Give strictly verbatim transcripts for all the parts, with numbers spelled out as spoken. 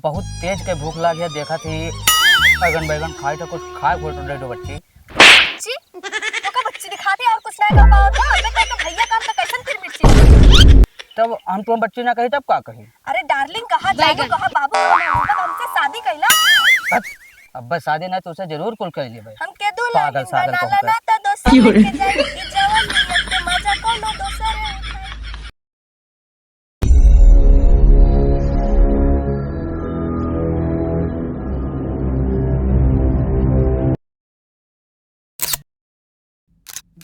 बहुत तेज के भूख लाग है, देखत ही बैगन बैगन खाई था, कुछ खाए घोट दे दो बच्ची। बच्ची? तो का बच्ची दिखाते और कुछ नहीं कर पाओ तो? अबे तो, तो भैया काम तो कैसन फिर मिर्ची? तब हम तुम बच्ची ना कही तब का कही? अरे डार्लिंग कहा, जानू बैगन। कहा, बाबू कहा, हमसे शादी कैला। अब, अब बस शादी ना तो उसे जरूर कुल कर लिए भाई। हम के दू पागल लाइन सागल बना कहूँ लेना का। तो दोसर क्यों रे? लेके जाई, ई जवानी के मजा कोनो दोसर है।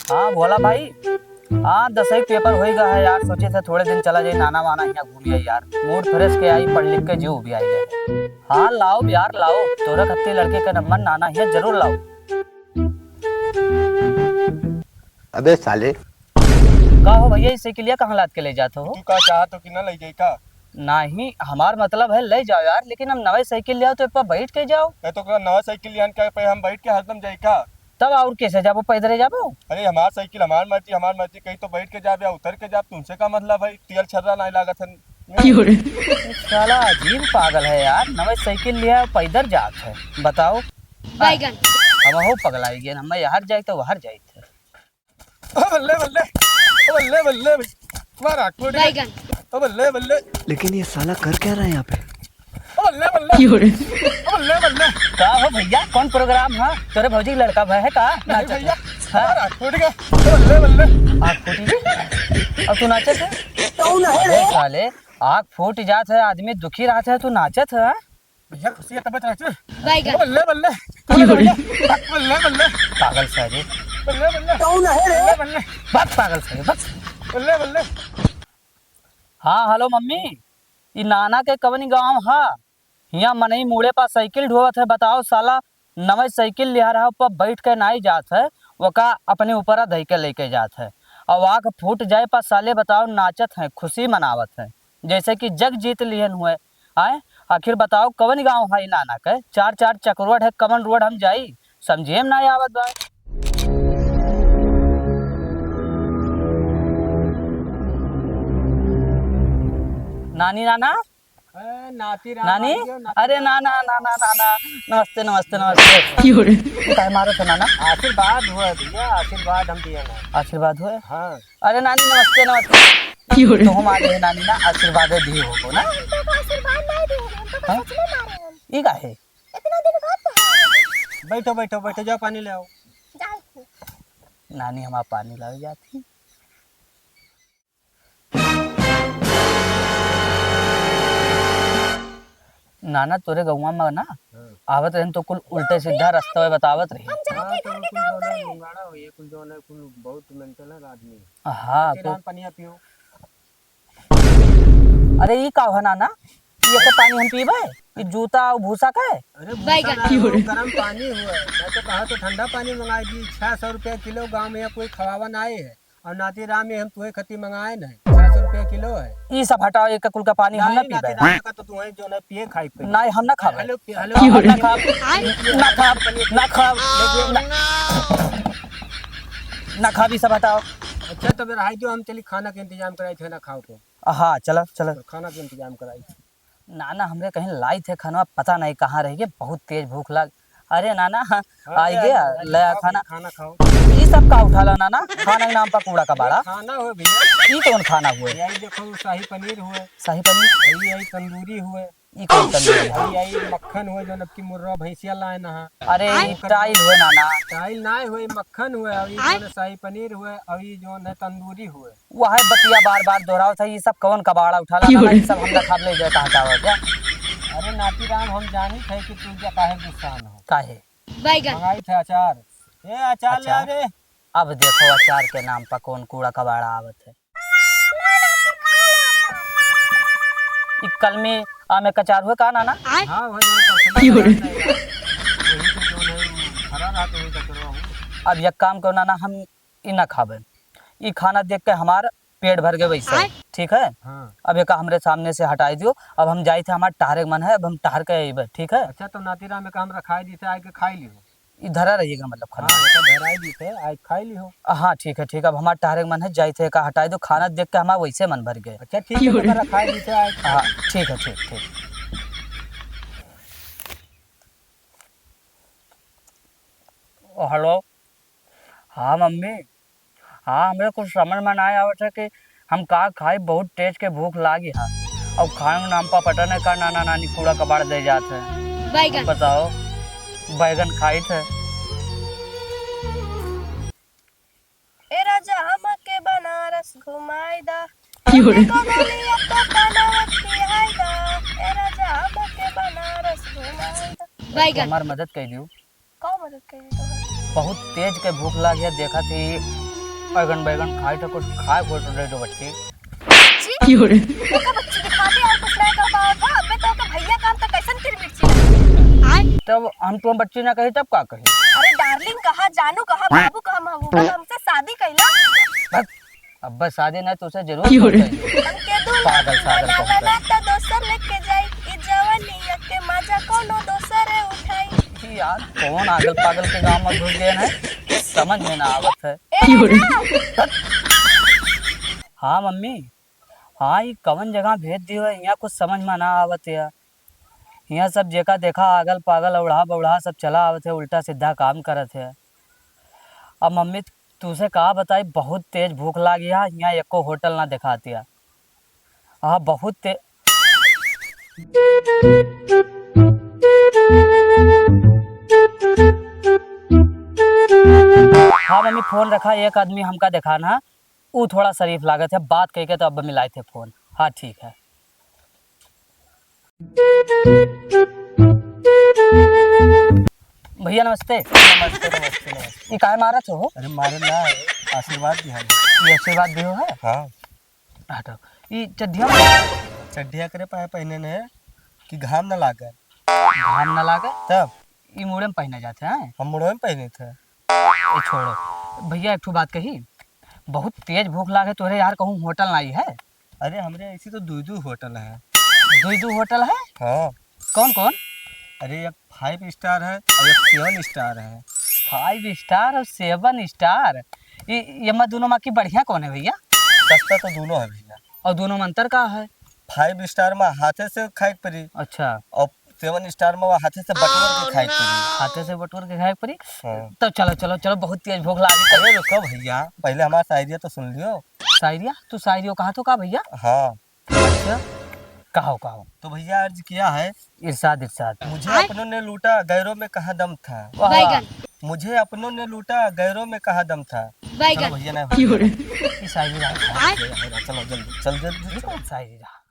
हाँ भोला भाई, हाँ दसई पेपर होई गा है यार, सोचे थे थोड़े दिन चला जाई नाना वाना यहाँ घूमिया यार, मूड फ्रेश के आई, पढ़ लिख के जीव भी आई जाए। हाँ लाओ यार लाओ, तोरा खत्ती लड़के के नंबर नाना यहाँ जरूर लाओ। अबे साले। का हो भैया, ई साइकिलिया कहाँ लाद के ले जात हो? तू का चाहत हो कि ना ले जाई का? नाही, हमार मतलब है ले जाओ यार, लेकिन हम नवे साइकिल ले आओ तो ए पर बैठ के जाओ। ए तो का नवा साइकिल लियान का पे हम बैठ के हरदम जाई का? तब और कैसे जाबो, पैदल जाबो? अरे हमार साइकिल हमार मर्जी, हमार मर्जी कहीं तो बैठ के जाब या उतर के जाब, तुमसे का मतलब है? तेल छर्रा नहीं लागत है। क्यों रे? साला अजीब पागल है यार, नवे साइकिल लिया पैदल जात है, बताओ। बैगन। हम हो पगलाई गए, हम यहाँ जाए तो वहाँ जाए थे। ओ बल्ले बल्ले, ओ बल्ले बल्ले, मारा कोड़ी। बैगन। ओ बल्ले बल्ले। लेकिन ये साला कर क्या रहा है यहाँ पे? ओ बल्ले बल्ले। क्यों रे? ओ बल्ले बल्ले। का हो भैया, कौन प्रोग्राम है? तोरे भौजी के लड़का भय है का? नहीं नाचत भैया, है। हाँ? मारा कोड़ी का। ओ बल्ले बल्ले। आँख फूटी गई? अब तू नाचत है? कौन है अबे रे? साले, आँख फूट जात है, आदमी दुखी रहत है, तू नाचत है, हाँ? भैया, खुशी है, तबीयत नाचे। बैगन। बल्ले, बल्ले। क्यों रे? बल्ले, बल्ले। पागल सारे। बल्ले, बल्ले। कौन है रे? बल्ले, बल्ले। भाग पागल सारे, भाग। बल्ले, बल्ले। हाँ, हेलो मम्मी, ई नाना के कवनी गाँव हा? हियाँ मनई मूड़े पा साइकिल ढोवत है, बताओ साला, नवे साइकिल लिहा रहा, ऊपर बैठ के नाई जात है, ओका अपने ऊपरा धई के लेके जात है। और आँख फूट जाए पा साले, बताओ, नाचत है, खुशी मनावत है, जैसे कि जग जीत लिहन हुए। आए, आखिर बताओ, कवन गाँव है नाना के? चार चार चक रोड है, कवन रोड हम जाई, समझे में ना आवत बा। नानी, नाना, ए, नाती राम नानी? आ गयो, नाती अरे राम। ना, ना, ना, ना, ना, ना। नमस्ते, नमस्ते, नमस्ते। क्यों रे? तू काहे मारत है, नाना? आशीर्वाद हुआ भैया, आशीर्वाद हम दिया ना। आशीर्वाद हुआ? हाँ। अरे नानी, नमस्ते, नमस्ते। क्यों रे? तो हम आ गए नानी ना, आशीर्वाद दिए हो ना? हम तो आशीर्वाद नहीं दिए, हम तो हाँ? सच में मारे हम। ई का है? इतना दिन बाद तो आए। बैठो, बैठो, बैठो, जाओ पानी ले आओ। जाओ। नानी, हम आप पानी लावे जाती। नाना, तोरे गौवा में ना, हाँ। आवत रहन तो कुल उल्टे सीधा रास्ता में बतावत रही। हम जाके हाँ, तो घर के कुल काम जौन है करे। मुंगाड़ा हो, ये कुल जौन है, कुल बहुत mental है आदमी। हाँ, आके तो राम पनिया पियो। अरे, ई का हो नाना? ई एके पानी हम पीबे? ई जूता और भूसा का है? अरे, भूसा बैगन। ना हो, गरम पानी हुआ है। मैं तो कहा तो ठंडा पानी मंगाई दी, छह सौ रुपया किलो, गाँव में यहाँ कोई खवावन आए है। और नाती राम, ये हम तुहे खती मंगाए नहीं, छह सौ रुपया किलो है। ई सब हटाओ, एक कुल का पानी हम ना नहीं, पीबे। नाती राम का तो तुहे जो ना पिए खाई पे। नहीं, हम ना खाबे। हेलो, हेलो। हम ना खाब, ना खाब, ना खाब, ना, ना खाब, ई सब हटाओ। अच्छा, तो फिर आई जो हम चली खाना के इंतजाम कराई थे ना खाओ को। हाँ, चलो, चलो। तो खाना के इंतजाम कराई। नाना हमरे कहीं लाई थे खाना, पता नहीं कहाँ रह गए, बहुत तेज भूख लाग। अरे नाना, हाँ, हाँ, आई अरे, गया, अरे, ले आ खाओ खाना। भैया, खाना खाओ। ई सब का उठाला नाना? खाना के नाम पर कूड़ा कबाड़ा। खाना हो भैया। ई कौन खाना हुए? यही देखो, शाही पनीर हुए। शाही पनीर? यही, यही तंदूरी हुए। ई कौन तंदूरी है? यही, यही मक्खन हुए, जो नबकी मुर्रा भैंसिया लाए ना। अरे, ई टाइल हुए नाना। टाइल ना हुए, मक्खन हुए, और ये जो है शाही पनीर हुए, और ये जो है तंदूरी हुए। वह बतिया बार बार दोहरावत है, ई सब कवन कबाड़ा उठाला? क्यों नाना, रे? ई सब हम ना खाब, ले जाए, कहाँ जावे क्या? अरे नाती राम, हम जानी थे कि तू क्या काहे गुस्सा न हो। काहे? बैगन। मंगाई थे अचार। ए, अचार ले आ अचार? रे। अब देखो, अचार के नाम पर कौन कूड़ा कबाड़ा आवत है। ई कलमी आमे क अचार हुए का नाना? हाँ, वही जो क्यों रे? वही तो जो है, भरा रहा तो वही कचरा हो। अब एक काम करो नाना, हम ई ना खाबे। ई खाना देख के हमार पेट भर गए वैसे। आय। ठीक है? हाँ। अब एका हमरे सामने से हटाई दियो। अब हम जाई थे, हमार टहरे के मन है, अब हम टहर के अइबे, ठीक है? अच्छा, तो नाती राम एका हम रखाई दी थे, आके खाई लियो। ई धरा रहिएगा, मतलब, खाना। हाँ, एका धराई दी थे, आके खाई लियो। हाँ, ठीक है, ठीक है। अब हमार टहरे के मन है, जाई थे, एका हटाई दो। खाना देख के हमार वैसे मन भर गए। अच्छा, ठीक है, तो रखाई दी थे, आके खा हाँ, ठीक है, ठीक, ठीक। ओ, हेलो। हाँ, मम्मी। हाँ, हमरे कुछ समझ में नाहीं आवत है कि हम का खाई, बहुत तेज के भूख लागी है। अउर खाए के नाम पर पता नहीं का नाना नानी कूड़ा कबाड़ दे जात है। बैगन। बताओ, बैगन खाई थे। ए राजा, हमके बनारस घुमाई दा। क्यों रे? हमके कमलिया तो बनावत पियाई दा। ए राजा, हमके बनारस घुमाई दा। बैगन। हमार मदद कर दियो। का मदद करी तोहर? बहुत तेज के भूख लाग गया, देखा थी बैगन बैगन खाई तो कुछ खाए को तो दे दो बच्ची। बच्ची? क्यों रे? तोका बच्ची दिखा दे और कुछ नहीं कर पावत हो। अबे तोका भैया काम तो कैसन किरमिर चिल्लाई? तब हम तुम बच्ची ना कही तब का कही? अरे डार्लिंग कहा, जानू कहा, बाबू कहा, महबूबा कहा, हमसे शादी कैला। बस। अब्बे शादी नहीं तो उसे जरूर क्यों रे? हमके दुल्हन पागल सागल बनाना कहता है। ना तो दोसर लेके जाई, ई जवानिया के मजा कोनो दोसर उठाई। कि यार कौन आगल पागल के गांव में घुस गए हैं, समझ में ना आवत है। ए क्यों रे? राजा। हाँ मम्मी, हाँ ई कवन जगह भेज दियो है, यहाँ कुछ समझ में ना आवत है। हियाँ सब जेका देखा आगल पागल अउढ़ा बउढ़ा सब चला आवत है, उल्टा सीधा काम करत है। अब मम्मी तुसे का बताई, बहुत तेज भूख लागी है, हियाँ एको होटल ना देखात है। हाँ बहुत ते- हाँ मम्मी फोन रखा, एक आदमी हमका देखाना, ऊ थोड़ा शरीफ लागत है, बात कह के तो अब मिलाए थे फोन। हाँ ठीक है। भैया नमस्ते। नमस्ते, नमस्ते, नमस्ते। ये काहे मारत हो? अरे मारे ना, आशीर्वाद दिया है। ये आशीर्वाद दियो है? हाँ। हटो। ये चड्ढिया में चड्ढिया करे पाए पहने ने कि घाम ना लागे। घाम ना लागे? तब? ये मुड़े में पहने जाते हैं? हम मुड़े में पहने थे। ए, छोड़ो। भैया, एक ठो बात कही, बहुत तेज भूख लागे तोहरे यार, कहूँ होटल ना आई है? अरे, हमरे ऐसी तो दुई दुई होटल है। दुई दुई होटल है? हाँ। कौन कौन? अरे, एक five star है और एक seven star है। Five star और seven star? ये, ये मा दोनों मा की बढ़िया कौन है भैया? सस्ता तो दोनों है भैया। और दोनों में अंतर का है? Five star मा हाथे से खाए के पड़ी। अच्छा। और seven star मा हाथे से बटोर के खाए के पड़ी। हाथे से बटोर के खाए के पड़ी? हाँ। तो चलो, चलो, चलो, बहुत तेज भूख लागी। अरे रुको भैया, पहले हमारा शायरिया तो सुन लियो। शायरिया? तू शायरियो कहा तो का भैया? हाँ। अच्छा, कहो, कहो। तो भैया अर्ज किया है। इरशाद, इरशाद। मुझे अपनों ने लूटा, गैरों में कहाँ दम था। वाह। बैगन। मुझे अपनों ने लूटा, गैरों में कहाँ दम था। बैगन। चलो भैया, ना क्यों रे? ई शायरी रहा। हाँ, भैया, भैया, चलो जल्दी, चल जल्दी, चलो। शायरी रहा।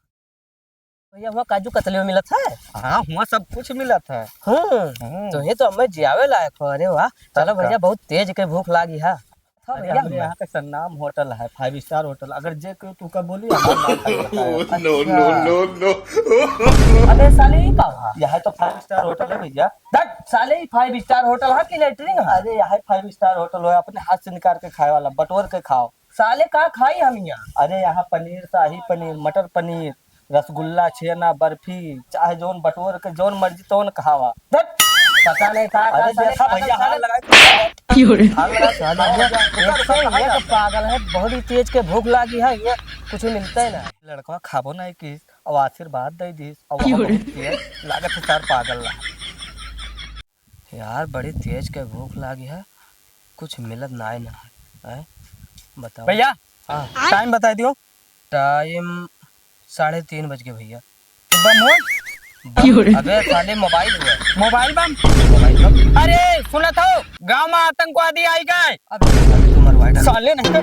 भैया, हुआ काजू कतली मिलत है? हाँ, हुआ सब कुछ मिलत है। हम्म, हम्म। तो ये तो हमें जियावे लायक हो। अरे वाह, चलो तब का? भैया, बहुत तेज के भूख लागी है। हाँ अरे, भैया। हमरे यहाँ का सन्नाम होटल है, five star होटल। अगर जे कोई तू का बोली, हमारा नाम खाली बताया। No, no, अच्छा। No, no। अबे साले, ई का हुआ? यहाँ तो five star होटल है भैया। दट, साले, ई five star होटल है कि लेटरिन है? अरे, यहाँ five star होटल है, अपने हाथ से निकाल के खाए वाला, बटोर के खाओ। साले, का खाई हम यहाँ? अरे, यहाँ पनीर, शाही पनीर, मटर पनीर, रसगुल्ला, छेना, बर्फी, चाहे जौन बटोर के जौन मर्जी तौन खावा। धत! पता नहीं का, का अरे साले देखा भैया, खात हाथ साले। लगा के क्यों रे? हाथ लगा के साले खाओ, भैया, भैया, एक रुको, से कहाँ एक जाता है? पागल है, बहुत ही तेज के भूख लागी है, ये कुछ मिलता ही ना। लड़कवा खाबो नहीं किस, अब आशीर्वाद दे दिस, अब क्यों वहाँ रे? बहुत तेज लागत है सार पागल ला। यार, बड़ी तेज के भूख लागी है, कुछ मिलत नाय ना है, हैं? बताओ। भैया, हाँ। टाइम बताई दियो। टाइम साढ़े तीन बज गए भैया। तो बम हो? बम? क्यों रे? अबे साले मोबाइल हुआ। मोबाइल बम? मोबाइल बम। अरे सुनत हो, गांव में आतंकवादी आई गए। अबे साले तुम्हारे वाइडर। साले नहीं तो